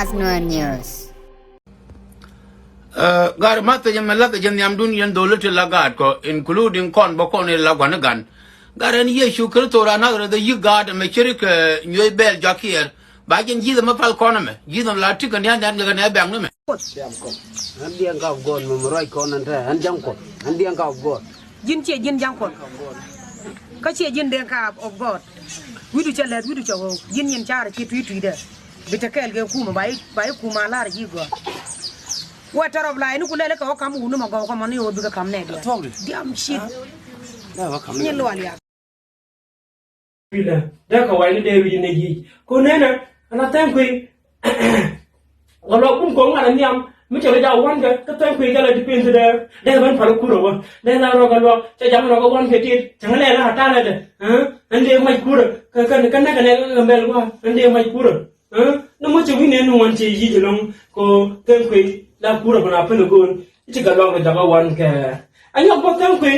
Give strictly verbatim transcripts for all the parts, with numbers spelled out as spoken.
As Nuer News. Gat message mɛ lath jɛ nhiamdun yɛn dholi ti la gaat kɔ, including kɔn bä kɔn in la gua̱n i̱ gan. Gat ɛn Yecu Kritho raan Nathɛrɛth, yik gaat ɛmɛ ci ri kɛ nyuec bɛɛl jɔak kiɛɛr. Ba jɛn ji̱th ɛmɛ pal kɔn ɛmɛ, ji̱th ɛmɛ la tik kɛ nian nian kɛ nɛ bɛ̈ŋ ni mɛ. Diam kɔn. Ɛn diɛn ka of God mɛ mɛ ruac kɔn ɛn tɛ ɛn ja̱ŋ kɔn. Ɛn diɛn ka of God. Ji̱n ciɛ ji̱n ja̱ŋ kɔn. Kä ciɛ ji̱n diɛn ka of God. Wi̱du cɛ lɛt wi̱du cɛ ɣöö ji̱n nyin carɛ ci tui̱ tui̱dɛ. Bi te kɛɛl kɛ kumä ba i̱, ba i̱ kumä a lar ji̱ gɔaa. Wä tɔrɔp la ini ku lɛl kɛ wä kam wuni mɔ gɔw kɔmɔ ni wä bikɛ kam nɛ diaal. Diam shit. Nyin lual ya. Pilɛ dee kɛ wa̱i̱ni dee wi̱i̱ ni ji̱ ko nɛnɛ. Ala thank you. Ɣä luak bum kɔŋ ŋa̱t a nhiam mi cɛ rɔ ja̱ wa̱n kɛ kä thank you kɛ la depend dee dee ben pal kurɛ wä dee la rɔ kɛ luak cɛ ja̱ rɔ kɛ wa̱n kɛ tit cɛ ŋä lɛ la a ta̱lɛ dɛ. Ɛn dee mac kurɛ kɛ kɛ kɛ nɛ kɛ nɛ kɛ kɛ mɛl wä ɛn dee mac kurɛ. Ni mɔ cɛ wi̱n nɛn ni ŋuan cɛ yic ɛlɔ̱ŋ ko thank you la kurɛ bä na pɛn go̱o̱n. I̱ ci kɛ luak rɔ jakä wan kɛ a nyɔk bä thank you.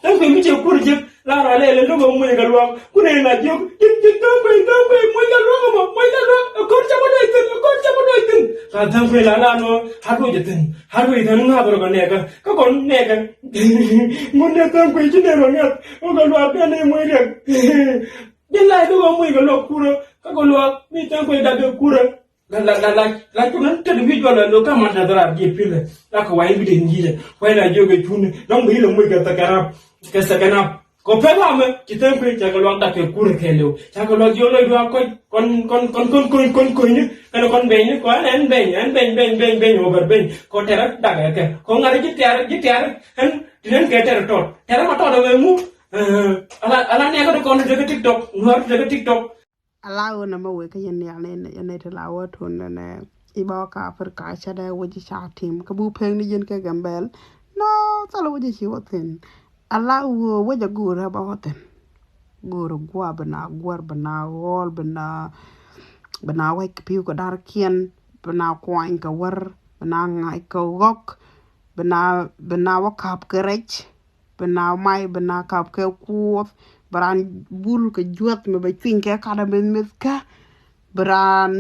Thank you mi cɛ kurɛ jek la rɔ lɛ lɛ lo̱k ɛ muc kɛ luak kun ɛ la jiök ji̱n ji̱n thank you thank you muc kɛ luak ɛmɔ muc kɛ luak ɛ kɔr cɛ bä duɔc thin ɛ kɔr cɛ bä duɔc thin. Ka thank you la la nɔ har duɔc ɛ thin har duɔc thin ŋa̱th rɔ kɛ nɛɛkä kä kɔn nɛɛkä. Ŋun nɛ thank you ci nɛ rɔ ŋa̱th wä kɛ luak bɛ nɛ muc riɛk. Ji̱n la i̱ duɔk ɛ muc kɛ luak kurä kä kɛ luak mi thank you dak kɛ kurä. La la la la la cun ni tet wi̱c jɔl lo ka̱m man dath rar ji̱ pilɛ la kɛ wa̱i̱ wi̱c in ji̱ jɛ wa̱i̱ la jiök kɛ cun dɔ̱ŋ bi ilɛ muc kɛ thɛkɛ rap kɛ thɛkɛ nap. Kɛ pɛk lamɛ ci thɛn kui̱ cakɛ luak dak kɛ kurɛ kɛɛliw cakɛ luak jiök lɔc duaak kɔc kɔn kɔn kɔn kɔn kɔn kɔn kɔn kɔn kɔn kɔn beny ni kɔn ɛn beny ɛn beny beny beny beny wä bɛr beny kɔ tɛrɛ dak kɛ kɔ ŋa̱r ji̱ tɛr ji̱ tɛr ɛn ti nɛn kɛ tɛrɛ tɔt tɛrɛ ma tɔt ɛmɛ mu. Ala ala nɛɛkä ti kɔn ti tekɛ TikTok nua̱r ti tekɛ TikTok. Ala ɣöö nɛmɛ wëë kä yɛn nhial ni yɛn nɛy ti la wä tuɔ̱n nɛnɛ i̱ bä wä kä Africa cä dee wec i̱ ca tim kä buk pek ni yɛn kɛ Gambɛl. Nɔ thal wec i̱ ci wä thi̱n. Ala ɣöö wec a go̱o̱rä bä wä thi̱n. Go̱o̱rä gua̱a̱ bi na guäär bi na ɣɔɔl bi na bi na wec kɛ pi̱w kɛ da̱rkiɛn bi na kuany kɛ wär bi na ŋa̱c kɛ ɣɔ̱k bi na bi na wä ka̱p kɛ rɛc. Bi na may bi na kap kɛ kuɔth bi raan bul kɛ juäth mi bɛ cuiny kɛ kat a mith mith kä bi raan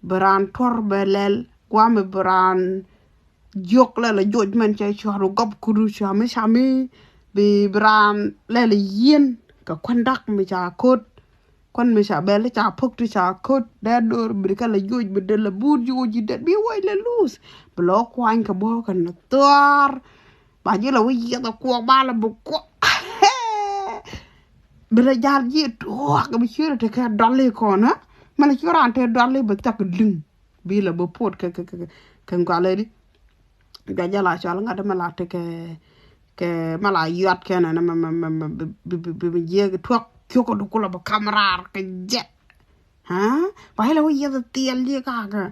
bi raan tuɔr bɛ lɛl guami bi raan jiök lɛl a joc mɛn cɛ cuɔr bi gɔp kudu cami cami bi bi raan lɛl a yien kɛ kuän dak mi ca kot. Kuan mi ca bɛl ca pok ti ca kot dee dor bi kɛ la juoc bi del la buut juoc ji̱ det bi wec la luth bi lɔ kuany kɛ bɔ kɛ ni thuaar. Ba ji̱ la wi̱c yieth a kuɔk ba la bi kuɔk bi la jal ji̱ tuɔɔk bi ciöt ti kɛ dɔl i̱ kɔn ɛ mɛn la ciöt raan te dɔl i̱ bi thak liŋ. Bi la bi pot kɛ kɛ kɛ kɛ ŋualɛ di. Jua jɛ la cɔl ŋa̱t mɛ la tekɛ kɛ mɛ la yuat kɛn ɛn mɛ mɛ mɛ mɛ bi bi bi bi jiɛk tuɔk kiok kɛ dukula bi kam raar kɛ jɛ. Ba ilɛ wä yieth thiɛl jiɛ kakä.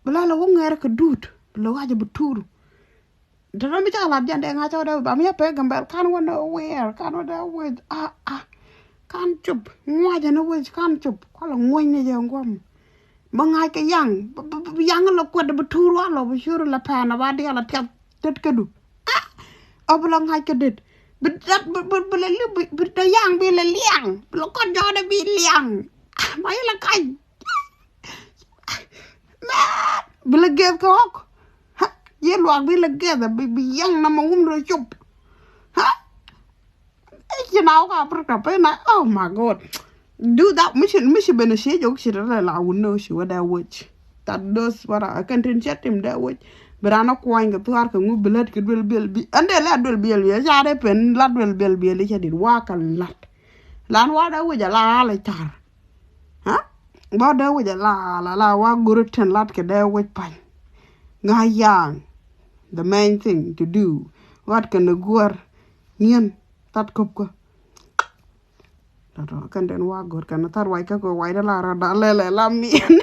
Bi la lɛ wä ŋɛr kɛ duut bi lɛ wä jɛ bi tuur. Tɛtɛ mi cak lat jɛn dee ŋa̱c cɔk dee ba mi a pek Gambɛl kan wä ni wɛɛr kan wä dee wec a a kan cop ŋuacɛ ni wec kan cop kualɛ ŋuɔ̱c ni jɛ ŋuɔ̱m. Bi ŋa̱c kɛ yaŋ bi yaŋ la kuɛt bi tuur wa lɔ bi cur la pɛn ba dial a tiath tet kädu. A ɔ bi la ŋa̱c kɛ det bi dat bi la li bi da yaŋ bi la liaŋ bi la kɔt jɔɔdɛ bi liaŋ. Ma yi la kac. Mɛ bi la geth kɛ ɣɔk. Yi luak bi la geth bi bi yaŋ na ma wum rɔ cop. Ci na wä ka Africa pay na oh my God. Do that mi ci mi ci ben ci jok ci rɛ la wun no ci wä da wec. That those what I can tin chat him da wec. Bi ran a kuany kɛ thuar kɛ ŋu bi lät kɛ duel biel bi ande la duel biel bi ca de pen la duel biel biel ca dit wa ka lat. Lan wa da wec a la la car. Ha ba da wec a la la la wa guru ten lat kɛ da wec pan. Nga yang. The main thing to do wat kɛ ne guar. Nien tat kop ko. Tɔtɔ kɛn den wa go̱r kɛn thar wac kä kɛ wac dee la rɔ da lɛlɛ la miɛn.